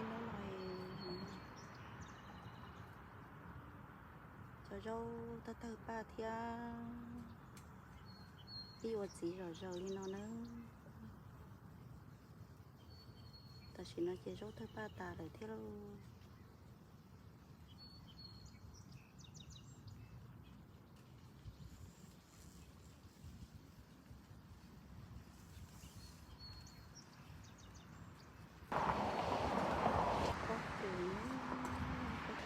Hnub no cov zaub tawg tawg paj thiab pib ua txiv zom zaws li no nawb. Tam sim no ces zaub tawg paj tas lawm thiab lauj. Pob kws, tus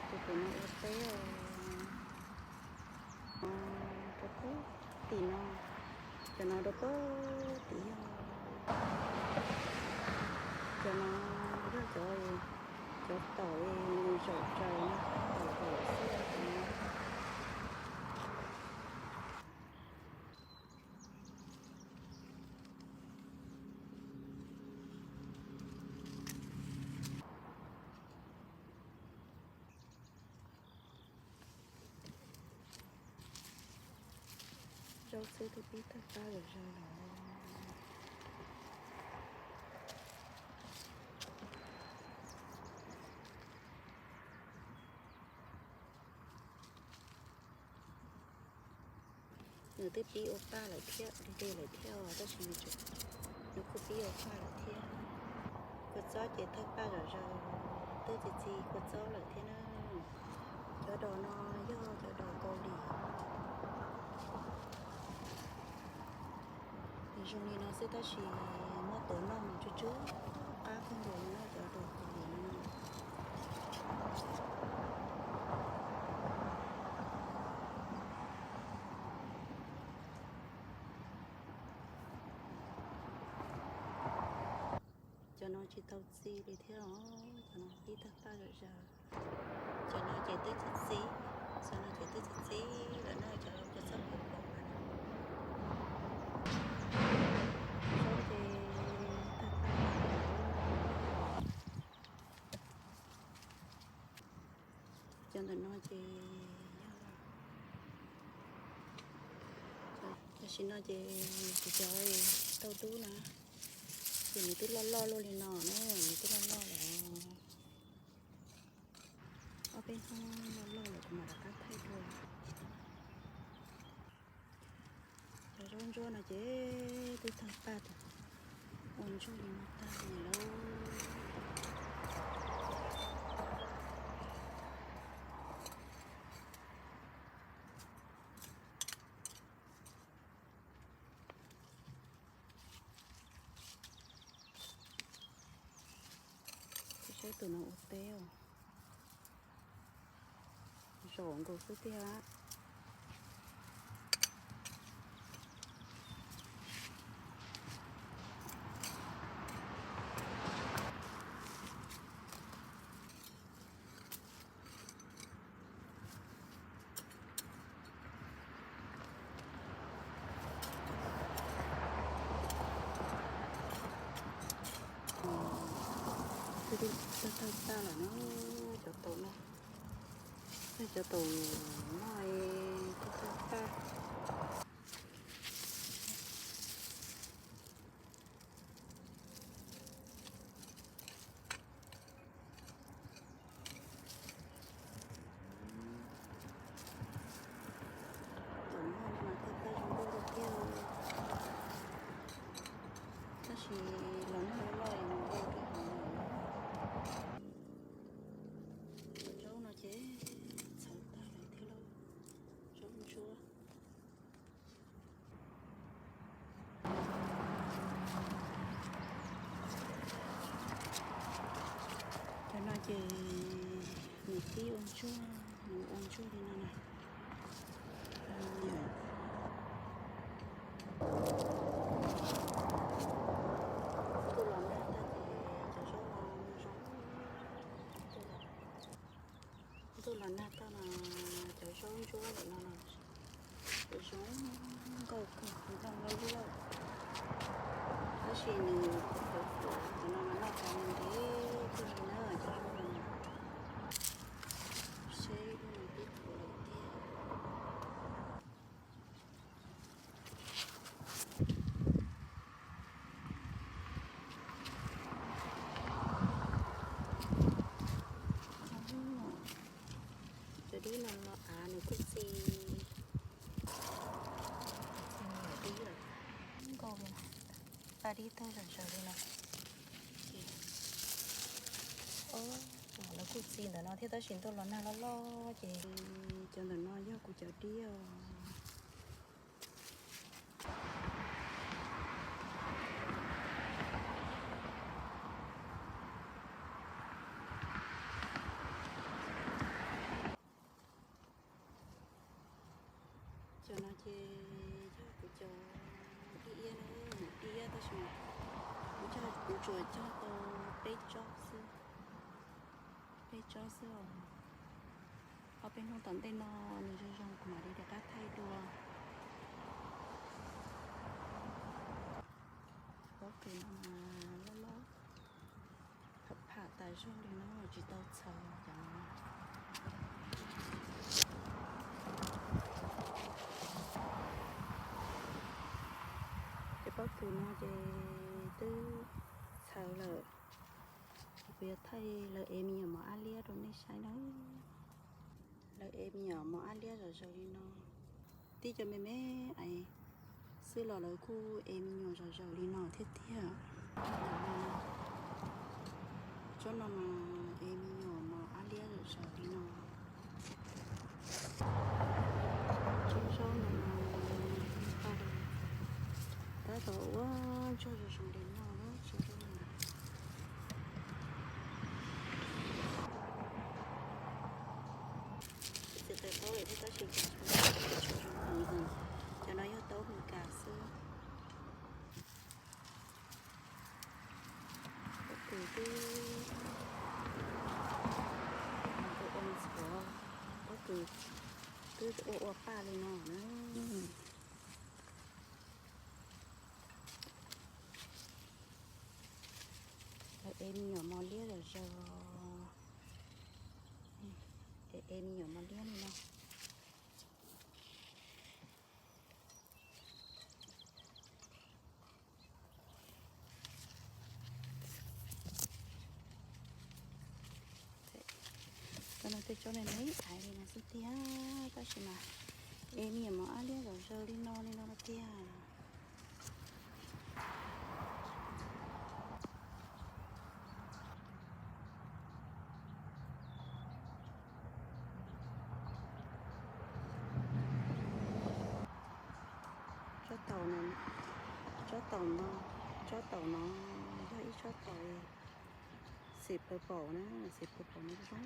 tus no ua teb os. Rau pem tim no, cov no rau pem tim yog, cov no yog cov, cov taum nws zaum raws, taum zaum xwb. Zaub xwb twb pib tawg paj zom zaws lawm. Nws twb pib ua paj lawm thiab, deg deg lawm thiab os, tab sis nws kuj pib ua paj lawm thiab. Kua txob ces tawg paj zom zaws, twb txi txi kua txob lawm thiab na. Cov dos no yog cov dos Kaus Lim. Nws zoo li no xwb tab sis muab tuav noj mas tsw tsw qab kawg nkaus li no cov dos Kaus Lim no. Cov no tsis tau txi li thiab os, cov no pib tawg paj zom zaws. Cov no ces twb txi txi, cov no ces twb txi txi lawm no, cov, cov txob pom pom lawm. Zaub ces tawg paj lawm. Cov ntawm no ces yog, tam sim no ces kuv cov tau dub na, ces nws twb loj loj luaj li no na, nws twb loj loj lawm. Ob peb hnub loj loj lawm kuv mam rov qab thaij dua. Cov zaub ntsuab no ces twb tawg paj tas, ua ntsuag li no tag li lauj. Saib tus no ua teb os, zaum nkaus xwb tiag. Twb tawg tag lawm na, cov taum no, cov taum no twb tawg tag. Cov no mas tawg tag zoo nkauj tiag, tab sis los noj loj loj es nws vau rau hauv. Cov zaub no ces txhawv tag lawm thiab lauj, zaub ntsuab. Cov no ces nws pib ua ntsuag, nws ua ntsuag li no na. Ntuj los nag tag ces cov zaub no zoo. Ntuj los nag tag no cov zaub ntsuab ntawm no los zoo nkauj kawg, zoo nkauj luaj. Tab sis nws qhuav qhuav, cov no mas noj tas nws ntev kawg li na cov zaub no. Seb lub no pib qhuav lawm tiag. Dib tag zom zaws li no. Lawv kuj txi ntawm no thiab tab sis ntuj los nag loj loj ces cov ntawm no yog kuv cov dib os. Cov no ces yog kuv cov dib iab na, dib iab tab sis kuv cog, kuv tsuas cog tau peb tsob xwb, peb tsob xwb os. Ob peb hnub tom ntej no nws zoo zoo kuv mam li rov qab thaij dua. Pob kws no mas loj loj, pham pham tas zog li no tsis tau txhawv cov no. Cov pob kws no ces twb txhawv lawm. Kuv yuav thaij lawv ev me nyuam mos ab liab rau nej saib na. Lawv ev me nyuam mos ab liab zom zaws li no. Tib cov me me xwb los lawv kuj ev me nyuam zom zaws li no thiab tiag. Tsob no mas ev me nyuam mos ab liab zom zaws li no. Tsob zaub no mas tab tom ua ntsuag zoo zoo li no na, tsob zaub no. Txiv qe paub lawm thiab tab sis tsis tshua zoo heev. Cov no yog taub hws kas xwb. Pob kws twb, ua ua ntxhuav, pob kws twb ua ua paj li no na. Lawv ev me nyuam mos liab zom zaws, ev me nyuam mos liab li no. Cov no tej tsob me me aiv li no xwb tiag, tab sis mas ev me nyuam mos ab liab zom zaws li no li no tiag. Tsob taum no, tsob taum no, tsob taum no yog ib tsob taum xim pawg paum na, xim pawg paum no zoo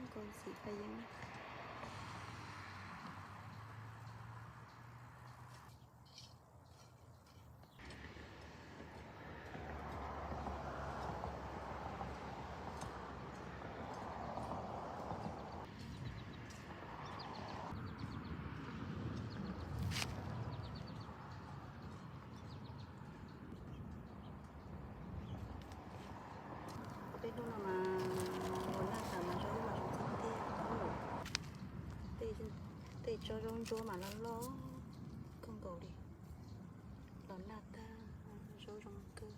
nkauj xim phaj yeeb. Peb hnub no mas los nag tas mas zaub mas zoo txog tiag. Tej tsob zaub ntsuab mas loj loj kawg nkaus li. Los nag tag zaub zoo kawg.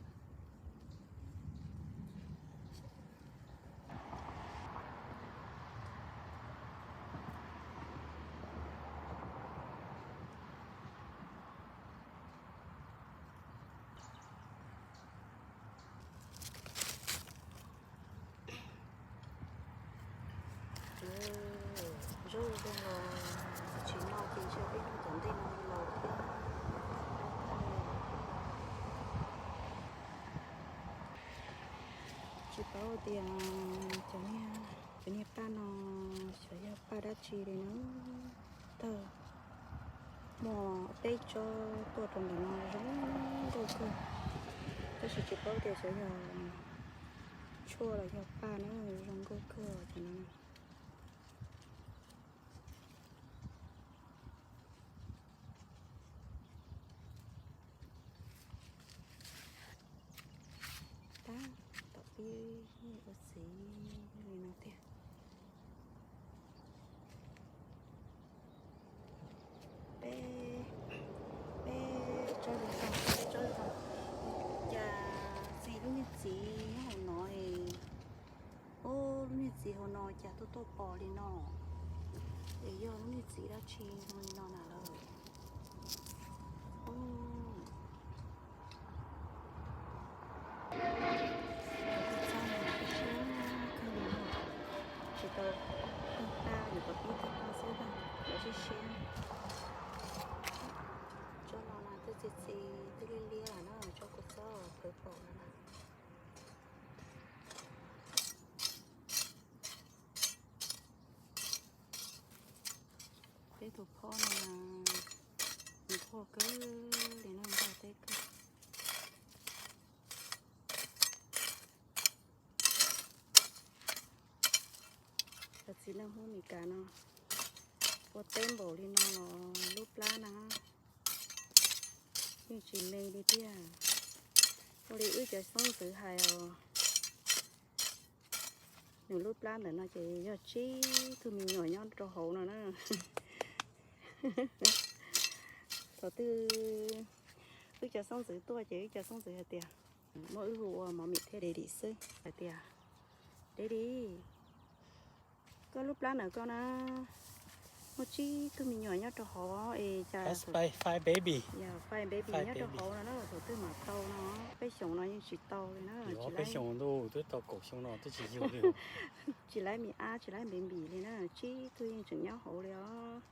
Zaub zoo los tsis noj ces ntshe peb hnub tom ntej no los thiab. Tsis paub tias cov niag, cov niag paj no xyov yog paj dab tsi li na. Tawg muaj peb tsob tuaj rau ntawm no zoo nkauj kawg, tab sis tsis paub tias xyov yog tshuaj los yog paj na, zoo nkauj kawg cov no. Tab tom pib ua txiv li no tiag. Peb, peb tsob zoo zoo, peb tsob zoo zoo. Cas txiv lub niag txiv nyob hauv no es, ub, lub niag txiv hauv no cas tuaj tuaj pom li no. Es yog lub niag txiv dab tsi zoo li no na lawm. Ub, Txi txi twb liab liab na, tsob kua txob purple no na. Peb tus phob no mas nquag kawg li na, nquag teb kawg. Cov txiv neej Hmoob Meskas no ua teb npaum li no los lub plab na yeej tsis me li tiag. Ua li wb cov xeeb ntxwv hais os, nws lub plab ntawm no ces yog tsib tug me nyuam nyob rau hauv no na. Thaum twg wb cov xeeb ntxwv tuaj ces wb cov xeeb ntxwv hais tias, muab wb hu ua Mom thiab Daddy xwb hais tias, Daddy, koj lub plab ntawm koj na muaj tsib tug me nyuam nyob rau hauv es cas, five baby, five baby nyob rau hauv no na, thaum twg mam tau no, peb xyoos no yeej tsis tau li na. Peb xyoos ntuj twb tau kaum xyoo no twb tsis yug li. Tsis laib me ab tsis laib baby li na, tsib tug yeej tseem nyob hauv li os.